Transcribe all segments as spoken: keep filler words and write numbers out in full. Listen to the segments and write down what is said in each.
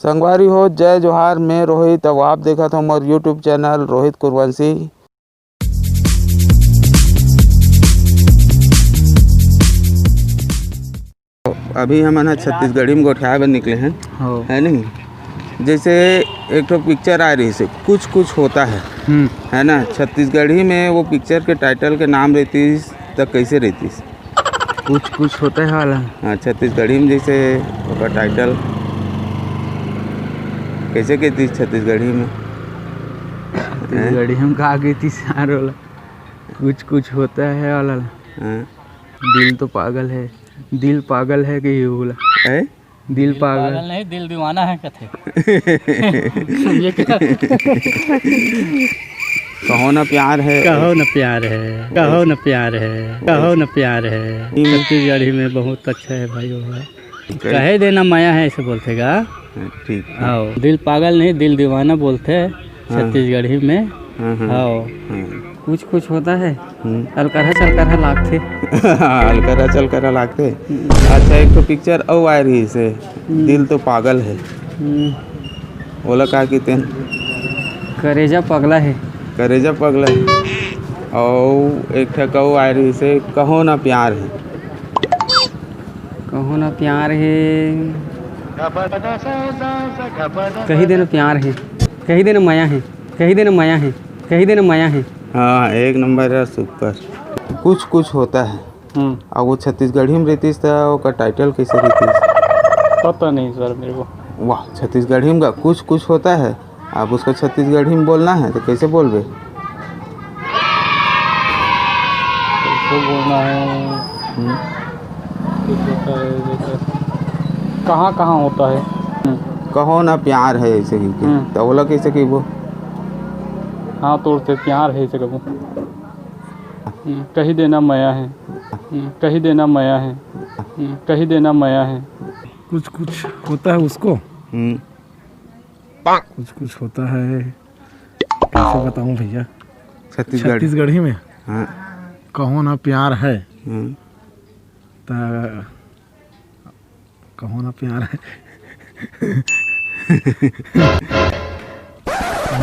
संगवारी हो, जय जोहार, मैं रोहित, अउ आप देखत हो मोर YouTube चैनल रोहित कुरवंशी। अभी हमन ह छत्तीसगढ़ी में गोठियाए बर निकले हन, हो। है नहीं? जैसे एक ठो पिक्चर आए रहिस हे, कुछ कुछ होता है, हम्म। है ना? छत्तीसगढ़ी में वो पिक्चर के टाइटल के नाम रहतिस त कैसे रहतिस? कुछ कुछ होता है वाला। हाँ, छत्तीसगढ़ी में जैसे ओकर टाइटल कैसे कहतिस छत्तीसगढ़ी में? छत्तीसगढ़ी में का कहतिस यार वाला? कुछ कुछ होता है वाला। हाँ। दिल तो पागल है, दिल पागल है कि ये बोला? हैं? दिल दिल पागल। पागल नहीं, दिल दीवाना है कथे। ये क्या? कहो ना प्यार है। कहो ना प्यार है, कहो ना प्यार है, कहो ना प्यार है। हम्म। छत्तीसगढ़ी में बहुत अच्छा है भाई वो है। कहे देना मया है, ऐसे बोलते गा। हाँ, ठीक है। आओ, दिल पागल नहीं, दिल दीवाना बोलते हैं हाँ। छत्तीसगढ़ी में। हाँ, हाँ। आओ। हाँ। कुछ कुछ होता है, हम्म। अलकरहा चलकरहा लागथे। अलकरहा चलकरहा लागथे। हम्म। अच्छा, एक ठो पिक्चर अउ आए रहिस हे, हम्म। दिल तो पागल है। हम्म। ओला का कहिथे? करेजा पगला है। करेजा पगला है। अउ एक ठक अउ आए रहिस हे, कहो ना प्यार है। कहो ना प्यार है। कही देना प्यार है। कही देना मया है। कही देना मया है। कही देना मया है। हाँ, एक नंबर यार, सुपर। कुछ कुछ होता है। हम्म। अब वो छत्तीसगढ़ी में रहतिस त ओकर टाइटल कैसे रहतिस? पता नहीं सर मेरे को। वाह, छत्तीसगढ़ी में का कुछ कुछ होता है। अब उसको छत्तीसगढ़ी में बोलना है तो कैसे बोलबे? कैसे बोलना है? हम्म। कुछ होता है जैसे, कहाँ कहाँ होता है? हम्म। कहो ना प्यार है, ऐसे कहिके। हम्म। त ओला कैसे कहिबो? हाँ, तोर से प्यार है, ऐसे कहिबो। हम्म, कही देना मया है। हम्म, कही देना मया है। हम्म, कही देना मया है। कुछ कुछ होता है उसको। हम्म। कुछ कुछ होता है। कैसे बताऊं भैया? छत्तीसगढ़। छत्तीसगढ़ी में। हाँ। कहो ना प्यार है। हम्म। त कहो ना प्यार है।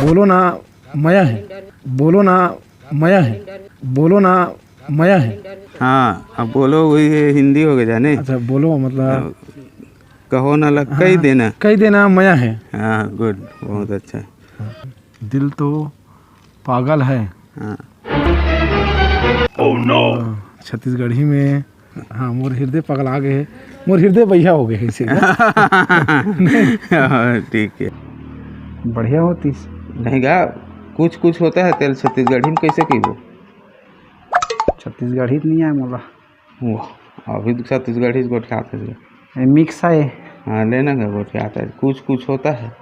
बोलो ना मया है। बोलो ना मया है। बोलो ना मया है। हाँ, अब बोलो, वही है, हिंदी हो गया जाने। अच्छा, बोलो, मतलब हाँ, कहो ना लग, कही हाँ, देना। कही देना मया है। हाँ, गुड, बहुत अच्छा। दिल तो पागल है। हाँ। Oh no! छत्तीसगढ़ी में, हाँ, मोर हृदय पगला गे हे, मोर हृदय बइहा हो गे हे, ऐसे। हाँ, ठीक है। बढ़िया होतिस। नहीं गा, कुछ कुछ होता है, तेला छत्तीसगढ़ी में कैसे कहिबो? छत्तीसगढ़ी तो नहीं आए मोला। वाह, अभी तो छत्तीसगढ़ी से गोठियात है। ये मिक्स है। हाँ, लेना गा, गोठियात है। कुछ कुछ होता है।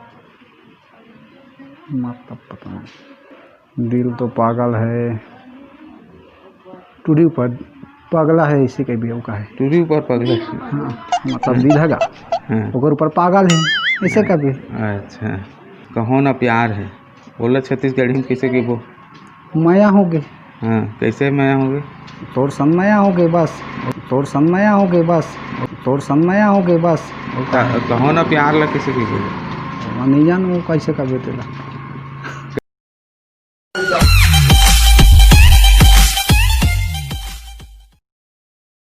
मतलब पता नहीं। दिल तो पागल है, टूरी ऊपर पगला है, ऐसे कहिबे, वो का है? टूरी ऊपर पगला है। हाँ, मतलब दिल है गा, हाँ। ओकर ऊपर पागल है, ऐसे कहिबे। अच्छा, कहो ना प्यार है, ओला छत्तीसगढ़ी में कैसे कहिबो? मया हो गे। हाँ, कैसे मया हो गे? तोर सन मया हो गे बस, तोर सन मया हो गे बस, तोर सन मया हो गे बस। का-, कहो ना प्यार ला कैसे कहिबो? मैं नहीं जानू वो कैसे कहिबे तेला।